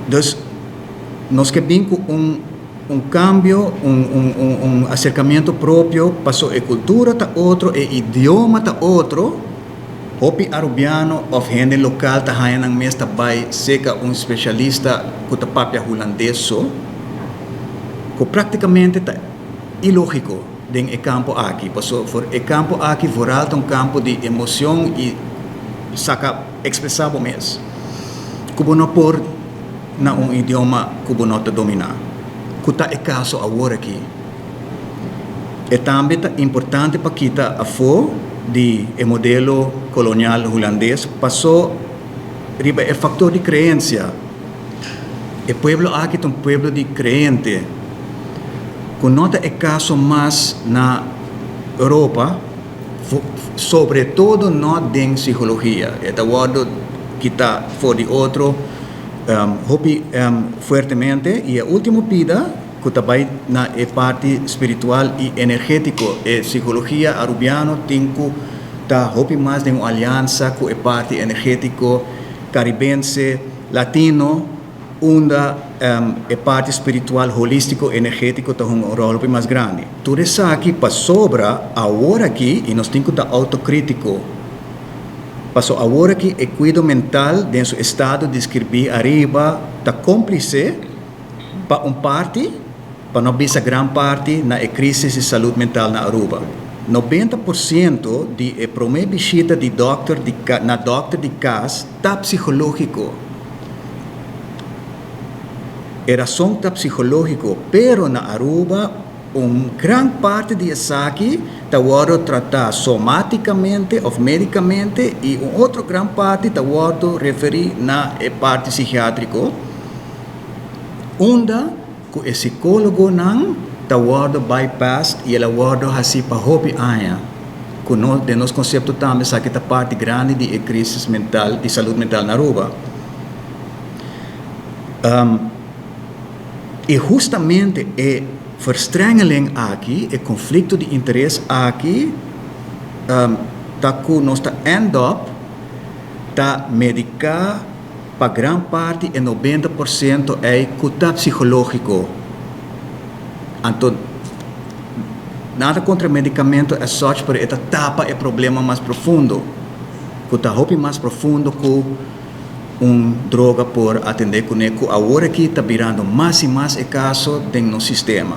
Dus nos ke bin ku un kambio, un aserkamentu propio, paso e kultura ta otro, e idioma ta otro. Hopi arubiano òf hende lokal ta haña nan mes ta bai seka un spesialista ku ta papia hulandes so, ku práktikamente ta ilógiko den e kampo aki, paso for e kampo aki vooral ta un kampo di emocion i saka ekspresá bo mes, ku bo no por na un idioma ku bo no ta dominá, ku ta e kaso awor aki. E tambe ta importante pa kita afó di e modelo kolonial hulandes pasó riba e faktor di kreensia. E pueblo aki ta un pueblo di kreente, ku no ta e kaso mas na Europa, sobre todo no den psikologia. E ta wòrdu kitá for di otro hopi fuertemente. I e último pida ku ta bai na e parti spiritual i energétiko. E psikologia arubiano tin ku ta hopi mas den un aliansa ku e parti energétiko karibense, latino, unda e parti spiritual holístiko energétiko ta hunga un ròl hopi mas grandi. Tur esaki pasobra awor aki, i nos tin ku ta outokritiko, paso awor aki e kuido mental den su estado deskribí ariba ta kómplise, Pa un parti, pa no bisa gran parti, na e crisis di salud mental na Aruba. 90% di e prome bishita di dokter di na dokter di cas ta psicologico. E rason ta psicologico, pero na Aruba un gran parti di esaki ta wordo trata somaticamente of medicamente y un otro gran parti ta wordo referi na e parti psichiatrico. Unda ku e sikólogonan ta wòrdu bypassed i el a wòrdu hasí pa hopi aña, ku no den nos konsepto tambe esaki ta parti grandi di e krisis mental di salud mental na Aruba. I hustamente e verstrengeling aki, e konflikto di interes aki ta ku nos ta end up ta mediká Pa gran parti e 90% ei ku ta psikológiko. Anto nada kontra medikamento as such pero e ta tapa e problema mas profundo, ku ta hopi mas profundo ku un droga por atendé kuné, ku awor aki ta birando mas i mas e kaso den nos sistema.